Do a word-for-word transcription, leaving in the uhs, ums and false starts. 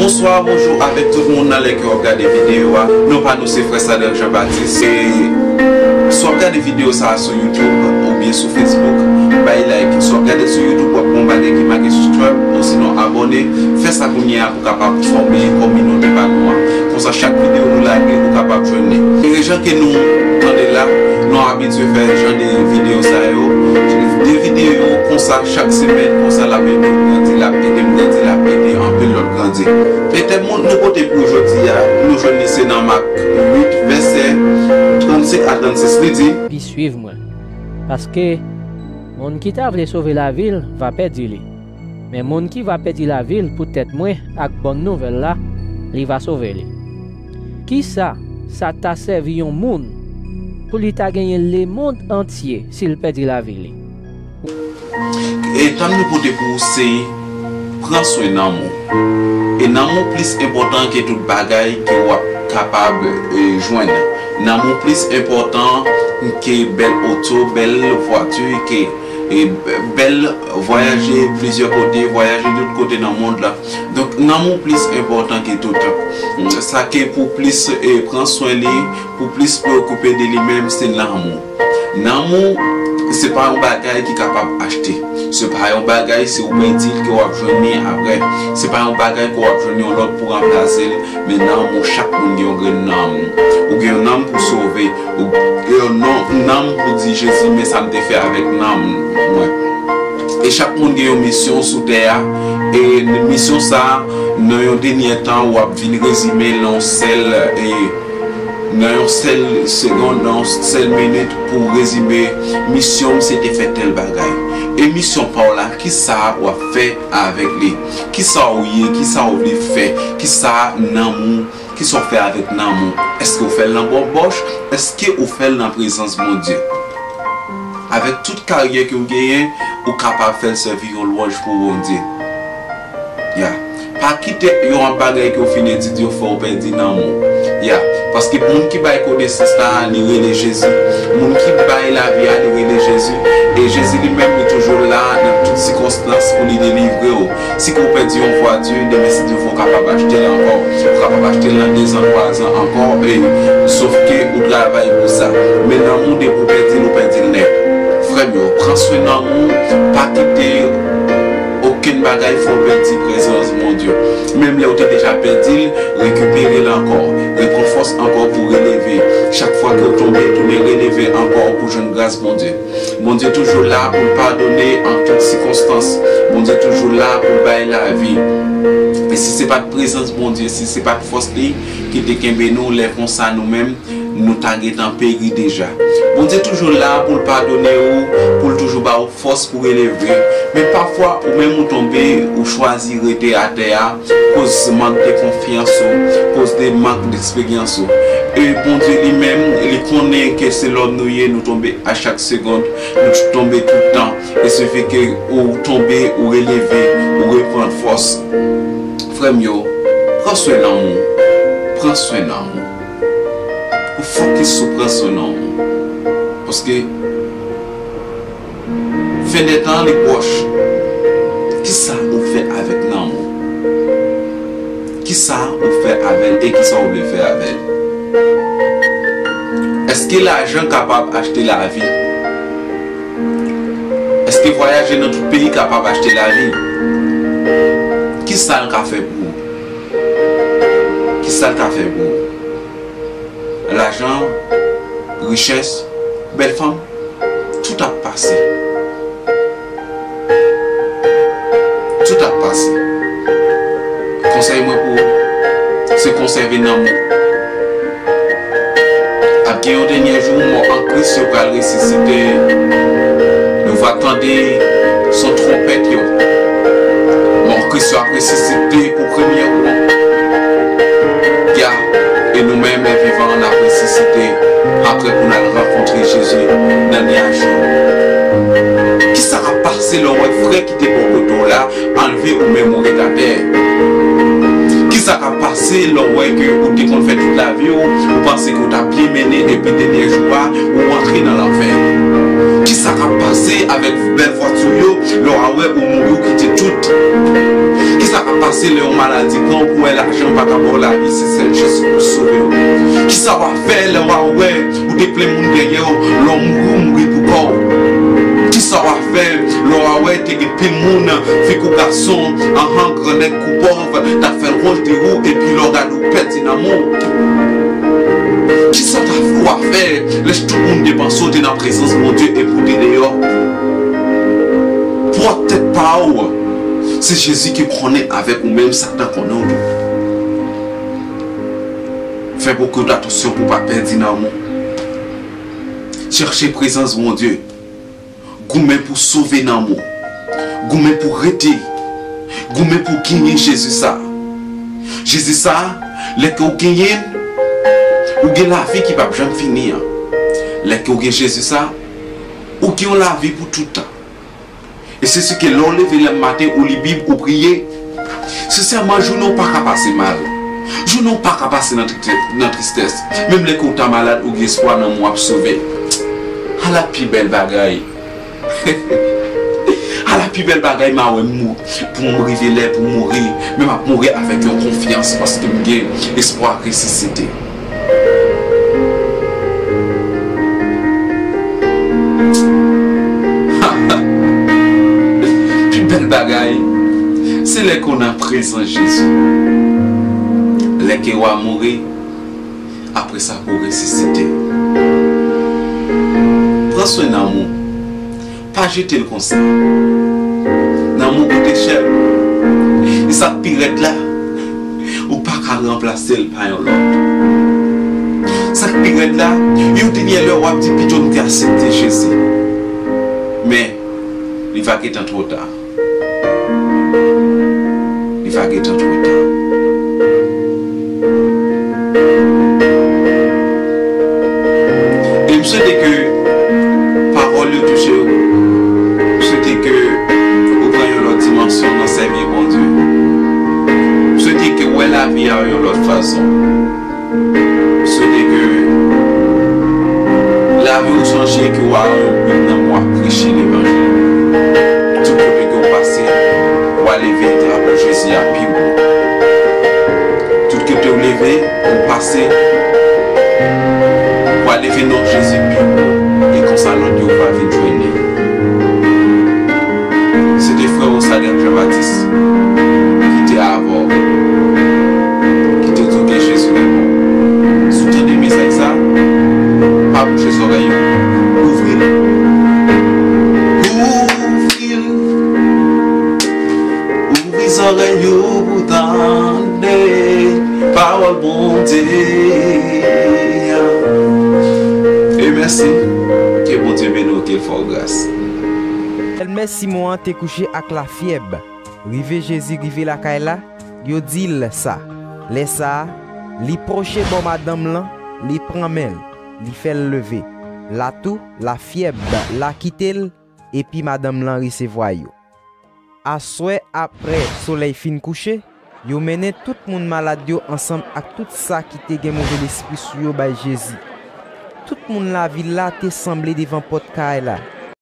Bonswa, bonjou avèk tout moun nan lè ke w ap gade videyo a. Non pa nou se frè Sadrac Jean Baptiste. E si w ap gade videyo sa a sou YouTube oubyen sou Facebook, bay like. Si w ap gade sou YouTube, w ap wè yon bagay ki make subscribe, osinon abòne. Fè sa kounye a pou w kapab fòme kominote pa nou an. Konsa, chak videyo nou lage, ou kapab jwenn li. E jan ke nou tande la, nou abitye fè jan de videyo sa yo. De videyo konsa chak semèn, konsa l ap ede m grandi, l ap ede m grandi, l ap ede anpil lòt grandi. E tèm nou pote pou jodi a, nou jwenn li se nan Mak uit, vèsè trannsenk a trannsis, li di, Pi suiv mwen. Paske, moun ki ta vle sove lavi l va pèdi li. Men moun ki va pèdi lavi l poutèt mwen ak bòn nouvèl la, li va sove li. Kisa sa ta sèvi yon moun pou li ta genyen lemonn antye si l pèdi lavi li? E tèm nou pote pou ou se pran swen nanm ou. E nanm ou plis enpòtan ke tout bagay ke w ap kapab, e, jwenn. Nanm ou plis enpòtan ke bèl oto, bèl vwati, ke, e, bèl vwayaje plizyè kote, vwayaje tout kote nan mond la. Donk, nanm ou plis enpòtan ke tout. Sa ke pou plis, e, pran swen li, pou plis preokipe de li menm, se nanm ou. Nanm ou, se pa yon bagay ki kapab achte. Se pa yon bagay, si ou pèdi l, ke w ap jwenn li apre. Se pa yon bagay ke w ap jwenn yon lòt pou ranplase l. Men nanm ou, chak moun gen yon grenn nanm. Ou gen yon nanm pou sove. Ou gen yon non, nanm pou di, Jezi, men sa m te fè avèk nanm mwen. E chak moun gen yon misyon sou tè a. E misyon sa a, nan yon dènye tan, w ap vin rezime l nan yon sèl, e, nan yon sèl segonn, nan yon sèl minit pou w rezime, misyon m se te fè tèl bagay. E misyon pa w la, kisa w ap fè avèk li? Kisa w ye? Kisa w vle fè? Kisa nanm ou, kisa w fè avèk nanm ou? Èske w fè l nan bòbòch? Èske w fè l nan prezans Bondye? Avèk tout karyè ke w genyen, ou kapab fè l sèvi yon lwanj pou Bondye. Ya. Pa kite yon bagay ke w fin etidye w fè w pèdi nanm ou. Ya. Paske moun ki bay konesans la, li rele Jezi. Moun ki bay lavi a, li rele Jezi. E Jezi li menm, li toujou la nan tout sikonstans pou li delivre w. Si ke w pèdi yon vwati, demen si Dye vle w kapab achte l ankò. Ou kapab achte l nan de zan, twa zan ankò, e, sof ke ou travay pou sa. Men nanm ou, depi w pèdi l, ou pèdi l nèt. Frè m yo, pran swen nanm ou, pa kite okenn bagay fè w pèdi prezans Bondye. Menm lè w te deja pèdi l, rekipere l ankò. Repran fòs ankò pou w releve. Chak fwa ke w tonbe, tounen releve ankò pou jwenn gras Bondye. Bondye toujou la pou l padone an tout sikonstans. Bondye toujou la pou l bay lavi. E si se pa t prezans Bondye, si se pa t fòs li ki te kenbe nou, lè konsa nou menm, nou ta gentan peri deja. Bondye toujou la pou l padone ou, pou l toujou ba ou fòs pou releve. Men pafwa, ou menm ou tonbe, ou chwazi rete atè a, koz mank de konfyans ou, koz de mank de eksperyans ou. E Bondye li menm, li konnen ke se lòm nou ye, nou tonbe a chak segonn, nou tonbe tout tan. E sifi ke ou tonbe, ou releve, ou reprann fòs. Frè m yo, pran swen nanm ou. Pran swen nanm ou. Ou fokis sou pran swen nanm ou. Paske fen dè tan an, li pwòch. Kisa ou fè avèk nanm ou? Kisa ou fè avè l e kisa ou vle fè avè l? Èske lajan kapab achte lavi? Èske vwayaje nan tout peyi kapab achte lavi? Kisa l ka fè pou ou? Kisa l ka fè pou ou? Lajan, richès, bèl fanm, tout ap pase. Tout ap pase. Konsèy mwen pou ou, se konsève nanm ou. Ap gen yon dènye jou, mò an Kris yo pral resisite. Nou va tande son twonpèt yo. Mò an Kris yo ap resisite pou premye kou. Ya, e nou menm, lè vivan, n ap resisite apre pou n al rankontre Jezi nan nyaj yo. Kisa k ap pase lè w wè frè ki te bò kote w la anlve ou menm ou ret atè? Kisa k ap pase lè w wè ke ou te konn fè tout lavi w, ou panse ke w t ap byen mennen epi dènye jou a, ou antre nan lanfè? Kisa k ap pase avèk bèl vwati w yo lè w a wè ou mouri, ou kite tout? Kisa k ap Pase lè yon maladi pran w pou wè lajan pa ka ba w lavi, se sèl Jezi pou sove w. Kisa w ap fè lè w a wè ou te plen moun dèyè w, lè w mouri, w mouri pou kò w? Kisa w ap fè lè w a wè te gen pil moun, fi kou gason, anhan, grannèg kou pòv, t ap fè lwanj de ou, epi lè w gade w pèdi nanm ou? Kisa w ap fè lè tout moun te panse w te nan prezans Bondye epi w te deyò? Pwòp tèt pa w, se Jezi ki konnen avèk ou menm, Satan konnen w tou. Fè bokou atansyon pou w pa pèdi nanm ou. Chèche prezans Bondye. Goumen pou sove nanm ou. Goumen pou rete. Goumen pou genyen Jezi sa. Jezi sa, lè ke w genyen l, ou gen lavi ki p ap janm fini an. Lè ke w gen Jezi sa, ou gen yon lavi pou tout tan. E se si ke lè w leve lè maten, ou li Bib, ou priye, sensèman, jounen w pa ka pase mal. Jounen w pa ka pase nan tristè-, nan tristès. Menm lè ke w ta malad, ou gen espwa nanm ou ap sove. Ala pi bèl bagay! Ala pi bèl bagay m a wè m mou-, pou m rive lè pou m mouri, men m ap mouri avèk yon konfyans paske m gen espwa resisite. Pi bèl bagay, se lè ke w nan prezans Jezi. Lè ke w a mouri, apre sa ke w resisite. Pran swen nanm ou. Pa jete l konsa. Nanm ou koute chè. E sa k pi rèd la, ou pa ka ranplase l pa yon lòt. Sa k pi rèd la, yon dènye lè w ap di, "Pito m te aksepte Jezi." Men, li va gentan twò ta. Li va gentan twò ta. E m swete ke pawòl yo touche w. M swete ke ou pran yon lòt dimansyon nan sèvi Bondye. M swete ke w wè lavi a yon lòt fason. M swete ke lavi w chanje, ke w al yon gwoup nan mwa preche levanjil. Tout kote ke w pase, w a leve drapo Jezi a pi wo. Tout kote w leve, w pase, w a leve non Jezi pi wo. E konsa lòt yo va vin jwenn li. Se te frè w Sagar Jean Baptiste ki te avè w, ki te di w ke Jezi renmen w. Si w tande mesaj sa, pa bouche zòrèy ou, ouvri l. Ouvri l. Ouvri zòrèy ou pou w tande pawòl Bondye a. E mèsi. Ke Bondye beni w, ke l fè w gras. Èlmè Simon an te kouche ak lafyèb. Rive Jezi rive lakay la, yo di l sa. Lè sa a, li pwoche bò madanm lan, li pran men l, li fè l leve. La tou, lafyèb la kite l, epi madanm lan resevwa yo. Aswè, apre solèy fin kouche, yo mennen tout moun malad yo ansanm ak tout sa ki te gen move lespri sou yo bay Jezi. Tout moun lavil la te sanble devan pòt kay la,